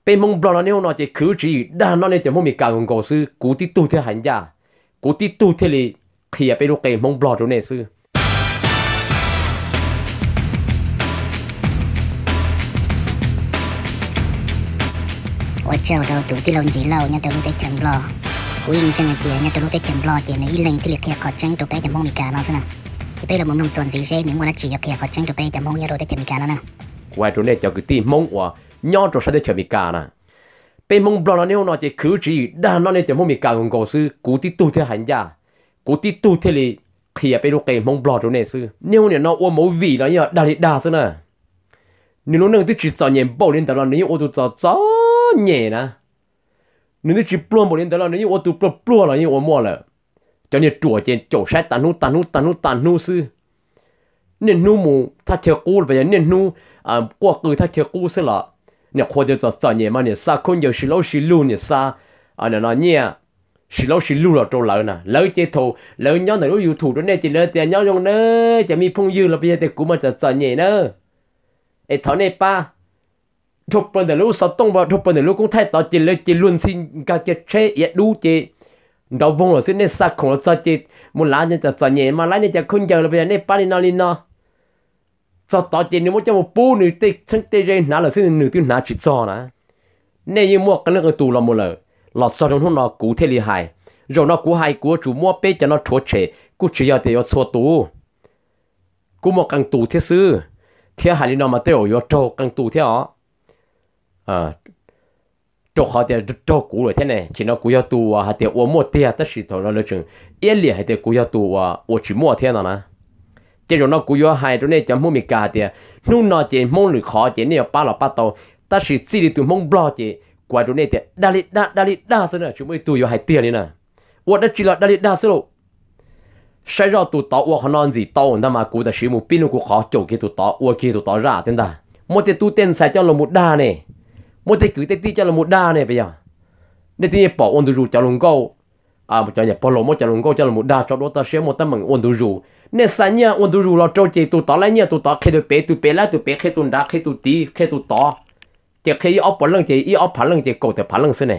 Peb Hmoob Nplog no niaj hnub no ces khwv tswv yim dag noj nej cov Hmoob Meskas nkaus nkaus xwb, kuv tib tug thiaj hais ncaj, kuv tib tug thiaj li qhia peb lub qe Hmoob Nplog rau nej xwb. Ua tsaug rau tus tij laug Ntsis Lauj nyob rau lub teb chaws Nplog. Kuv yeej ntseeg hais tias nyob rau lub teb chaws Nplog ces nws ib leeg thiaj li qhia qhov tseeb rau peb cov Hmoob Meskas no xwb na. Ces peb los mus mloog txuas ntxiv seb nws muaj dab tsi yuav qhia qhov tseeb rau peb cov Hmoob nyob rau teb chaws Meskas no na. Kuv hais rau nej cov kwv tij Hmoob uas nyob rau sab teb chaws Meskas na, peb Hmoob Nplog no niaj hnub no ces khwv tswv yim dag noj nej cov Hmoob Meskas nkaus nkaus xwb, kuv tib tug thiaj hais ncaj, kuv tib tug thiaj li qhia peb lub qe Hmoob Nplog rau nej xwb. Niaj hnub nim no ua movie los yeej dag li dag xwb na. Nws lub neej twb tsis txom nyem npaum li ntawd los nws yeej ua tus txom txom nyem na. Nws twb tsis pluag npaum li ntawd los nws yeej ua tus pluag pluag los yeej ua muaj lawm. Cov niag ruam ces caum saib tas hnub tas hnub tas hnub tas hnub xwb. Niaj hnub mus thaj chaw qub los yog niaj hnub quaj qw thaj chaw qub xwb los, niam qhuav tias txom txom nyem mas niam xa khaub ncaws sib laub sib lug, niam xa no nyiaj sib laub sib lug los rau lawv na. Lawv ces thaum lawv nyob ntawm lub YouTube rau nej ces lawv tias nyob zoo na, cov me phooj ywg los puas yog tias kuv mas txom txom nyem na. Es thov nej pab. Dhau plaws ntawm lub xov tooj, dhau plaws ntawm lub koob thaij tod ces lawv ces luag ntxhi nkag kiag tsheb iav dub ces nrov voog lawm xwb. Nej xa khoom los txog ces mus lav nej cov txom nyem mas laib nej cov khaub ncaws los puas yog nej pab li no li no. Txog tod ces nws muab coj mus pub nws tej txheeb tej ze hnav lawm xwb, nws twb hnav tsis txog na. Nej yeej muaj qee leej qee tus los mus lawm, los txog rau hnub no kuv thiaj li hais. Zaum no kuv hais kuv yuav tsum muab peb cov no rhuav tshem, kuj tsis yog tias yuav txhua tus. Kuv muaj qee tus thiab xwb, thiab hais li no mas tej zaum yuav raug qee tus thiab os. Rau qhov tias raug kuv lawm thiab ne, chim no kuv yog tus uas hais tias ua muaj tiag tab sis thaum no lawv tseem iab liam hais tias kuv yog tus uas ua tsis muaj thiab no na. Ces zaum no kuv yuav hais rau nej cov Hmoob Meskas hais tias hnub no ces Hmoob lwm qhov ces nej yuav pab los pab tau, tab sis txij li tus Hmoob Nplog ces kuv hais rau nej tias dag li dag, dag li dag xwb na, tsis muaj ib tug yuav hais tiag li na. Ua dab tsi los dag li dag xwb lauj. Saib zoj tus tod ua qhov no ntxim tau ntag mas kuv tam sim mus pib lub kuv qhov caum kiag tus tod ua kiag tus tod zaj thiab ntag. Muab tej tub tej ntxhais coj los mus dag ne, muab tej kwv tej tij coj los mus dag ne puas yog? Nej twb yeej pom ua ntu zus cov hluas nkauj, cov niam pog laus muab cov hluas nkauj coj los mus dag tso duab toj siab muaj teeb meem ua ntu zus. Nej xa nyiaj ua ntu zus los rau ces tus tod laib nyiaj tus tod qhia tus pem, tus pem laib tus pem qhia tus nrad qhia tus tid qhia tus tod, ces qhia ib ob puas leej ces ib ob phav leej ces kaum tawm phav leej xwb ne.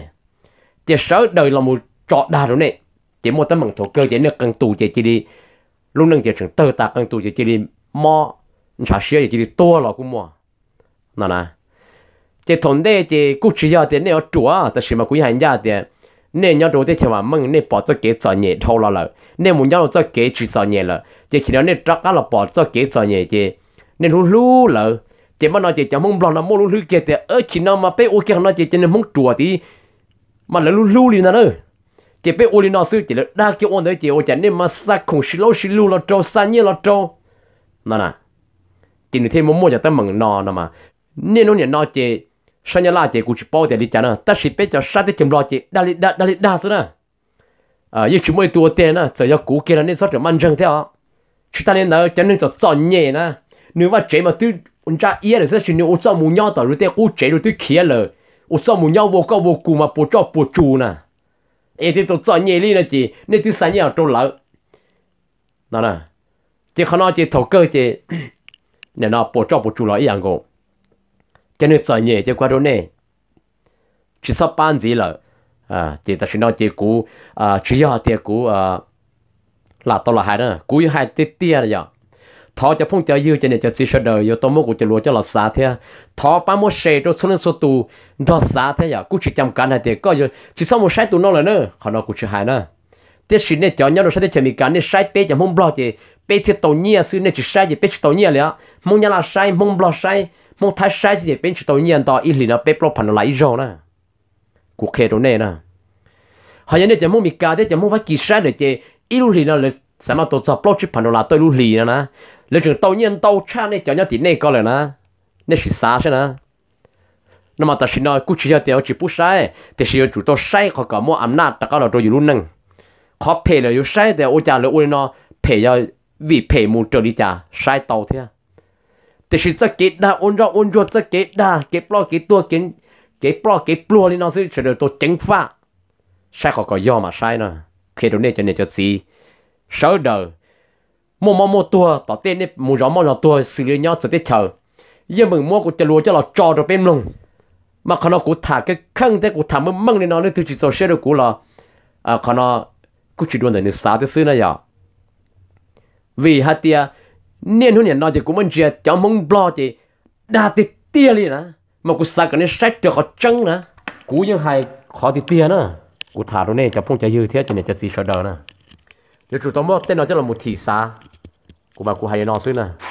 Ces sawv daws los mus tso dag rau nej, ces muaj teeb meem thaum kawg ces nej qee tus ces cia li lub neej ces tseem tawg tas, qee tus ces cia li mob ntshav siab ces cia li tuag los kuj muaj no na. Ces thaum ntej ces kuj tsis yog tias nej yuav ruam, tab sis mas kuv yeej hais ncaj tias nej nyob rau teb chaws vam meej nej pom txoj kev txom nyem dhau los lawm, nej mus nyob rau txoj kev tsis txom nyem lawm, ces chim no nej rov qab los pom txoj kev txom nyem ces nej hlub hlub lawv. Ces mam no ces cov Hmoob Nplog no muaj lub hlwb kiag tias chim no mas peb ua kiag qhov no ces cov niag Hmoob ruam tid mas lawv hlub hlub li ntag na. Ces peb ua li no xwb ces lawv dag kiag ua ntawd ces ua cas nej mas xa khoom sib laub sib lug los rau, xa nyiaj los rau no na. Ces nws thiaj muaj muaj cov teeb meem no no mas. Niaj hnub nim no ces sab Nyab Laj ces kuv tsis paub tias li cas na, tab sis peb cov sab teb chaws Nplog ces dag li dag, dag li dag xwb na. Yeej tsis muaj ib tug ua tiag na, txawm yog kuv kiag los nej txhob rawm maj ntseeg thiab os. Tsis tas li ntawd cov neeg txom txom nyem na, nws vaj tsev mas twb ntsaj iab lawm xwb tab sis nws ua txoj mus nyob tom lub tej qub tsev rau twb khiav lawm, ua txoj mus nyob vau koj vau kuv mas puas tsuaj puas tsus na. Es tej txom txom nyem li no ces nej twb xa nyiaj rau lawv no. Ces qhov no ces thaum kawg ces nim no puas tsuaj puas tsus los ib yam nkaus. Cov neeg txom nyem ces kuv hais rau nej tsis txhob pab ntxiv lawm. Ces tam sim no ces kuv tsis yog tias kuv lam tau los hais na, kuv yuav hais tiag tiag yom. Thov cov phooj cov ywg cov niam cov txiv sawv daws yuav tau muab kuv cov lus coj los xav thiab. Thov pab muab share rau txhua leej txhua tus nrog xav thiab yom. Kuj tsis cam kav hais tias koj yuav tsis txhob mus saib tus no lawm na, qhov no kuv tsis hais na. Tiam sis nej cov nyob rau sab teb chaws Amelikas nej saib peb cov Hmoob Nplog ces peb thiaj tau nyiaj xwb, nej tsis saib ces peb tsis tau nyiaj li os. Hmoob Nyab Laj saib, Hmoob Nplog saib, Hmoob Thaib saib xwb ces peb tsis tau nyiaj nto ib hlis no peb plaub phav dollar ib zaug na. Kuv qhia rau nej na. Ho yog nej cov Hmoob Amelikas thiab cov Hmoob Fab Kis saib lawm ces ib lub hlis no lawv xav mas tau txog plaub tsib phav dollar tau ib lub hlis no na. Lawv tseem tau nyiaj ntau tshaj nej cov nyob tim nej ko lawm na. Nej sim xav saib na. No mas tam sim no kuj tsis yog tias yuav tsis pub saib, tiam sis yuav tsum tau saib qhov kom muaj am naj rov qab los rau yus lub neej. Qhov phem lawm yuav saib tias ua cas lawv ua li no, phem yog vim phem mus raws li cas saib tau thiab. Tiam sis txoj kev dag ua ntsoj ua ntsuag, txoj kev dag, kev ploj kev tuag, kev ploj kev pluag li no xwb sawv daws tau ceev faj. Saib qhov kom yog mas saib no. Qhia rau nej cov niam cov txiv sawv daws, muaj mob muaj tuag tom tej nej mus zov mob zov tuag xws li nyob txawv teb chaws, yeej meem muab kuv cov lus coj los tso rau peb mloog. Mas qhov no kuv tham kheej kheej thiab kuv tham meej meej li no, leej twg tsis txaus siab rau kuv los qhov no kuj tsis dua ntawm nws xav twb xwb na yom. Vim hais tias niaj hnub nim no ces kuv muab ntsia cov Hmoob Nplog ces dag tiag tiag li na, mas kuv xav kom nej saib raws qhov tseeb na. Kuv yeej hais qhov tiag tiag na, kuv tham rau nej cov phooj cov ywg thiab cov niam cov txiv sawv daws na, yuav tsum tau muab tej no coj los mus thim xav. Kuv mas kuv hais li no xwb na.